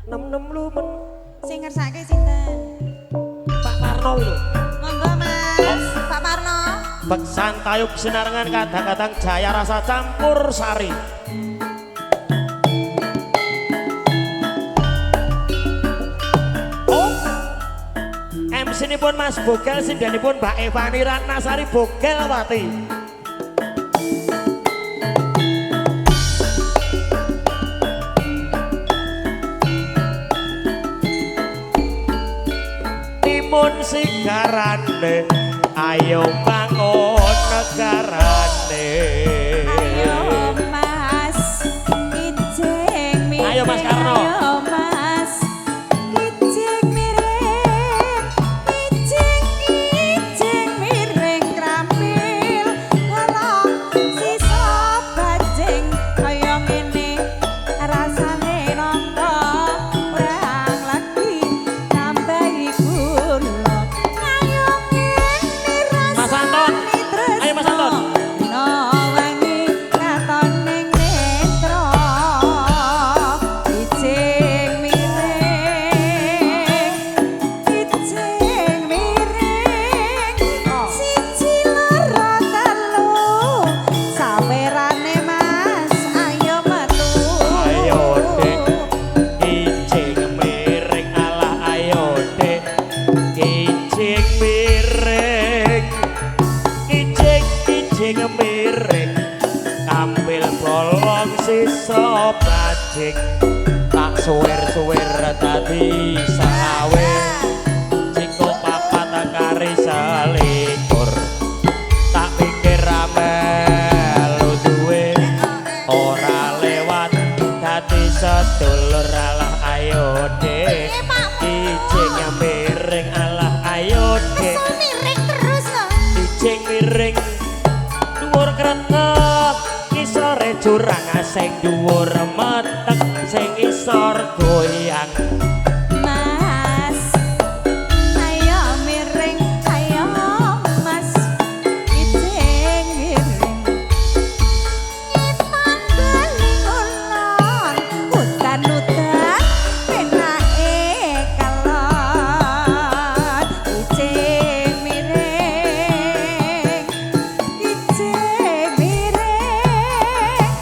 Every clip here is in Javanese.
Nem-nem lumen. Sing ngersake sinten? Pak Parno lho. Monggo Mas, Pak Parno. Beksan tayub sinarengan kadang-kadang jaya rasa campur sari. Oh. MC nipun Mas Bogel, sindenipun Mbak Evani Ratnasari Bogelwati. Timun sigarane, ayo bangun negarane. Ayo Mas, kijing miring. Ayo Mas Karno. Ayo Mas, kijing miring, kijing kijing miring krampil kolong sisa bajing kaya ngene rasane nangka urang lagi nambahi gula. Ayo ngene Mas Anton. rasane Ayo Mas Anton. tresno wangi katon ning netra kijing miring kijing miring siji loro telu sawerane Mas ayo metu. Ayo Dek, kijing miring alah ayo Dek, kijing miring, kijing kijing miring, kampil bolong sisa bajing, tak suwir-suwir dadi selawe, jiko papat kari selikur, tak pikir melu duwe, ora lewat dadi sedulur alah ayo Dek, kijing miring alah ayo Dek, miring terus lho. kijing miring dhuwur kretek isore jurang sing dhuwur metek sing isor goyang. Mas, ayo miring, ayo Mas, kijing miring. Ngetan bali ngulon, udan-udan, penake kelon. Kijing miring, kijing miring,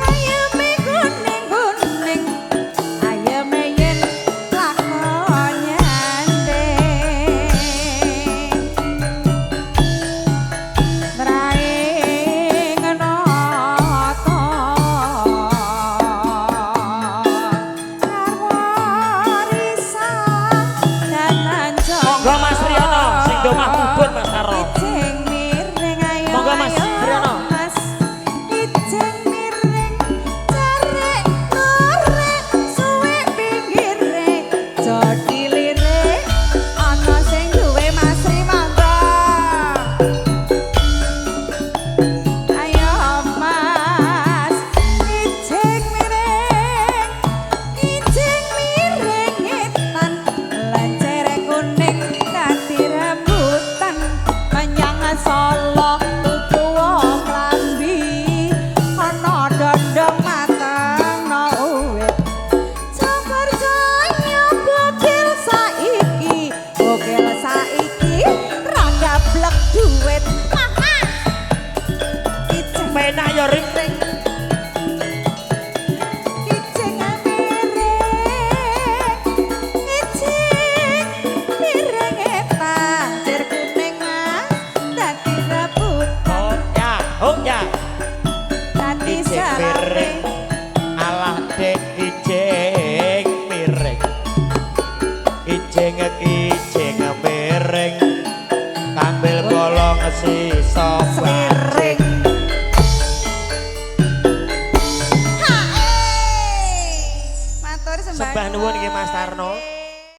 ayeme kuning-kuning, ayeme yen lakon nyanding. Nraing nata karwarisan dananjaya. Monggo Mas Riono sing domah kubur Mas Karo. Kijing miring ayo Monggo Mas ayo Riono. Mas kijing miring jarik lore suwe pinggire jodi lirik ana sing duwe Mas Ri monggo. Ayo Mas kijing miring kijing miring etan lencere kuning dadi rambutan menyang Solo tuku klambi ana dondong mateng no uwit. Campur jaya bogel saiki ra gablek duit. Kijing Penak yo ring. miring kijing miring kijing miring etan cir kuning Mas dadi rebutan Oh ya, oh ya. dadi Kijing selawe. miring alah Dek kijing miring, kijing kijing miring kambil bolong sisa Seliramu.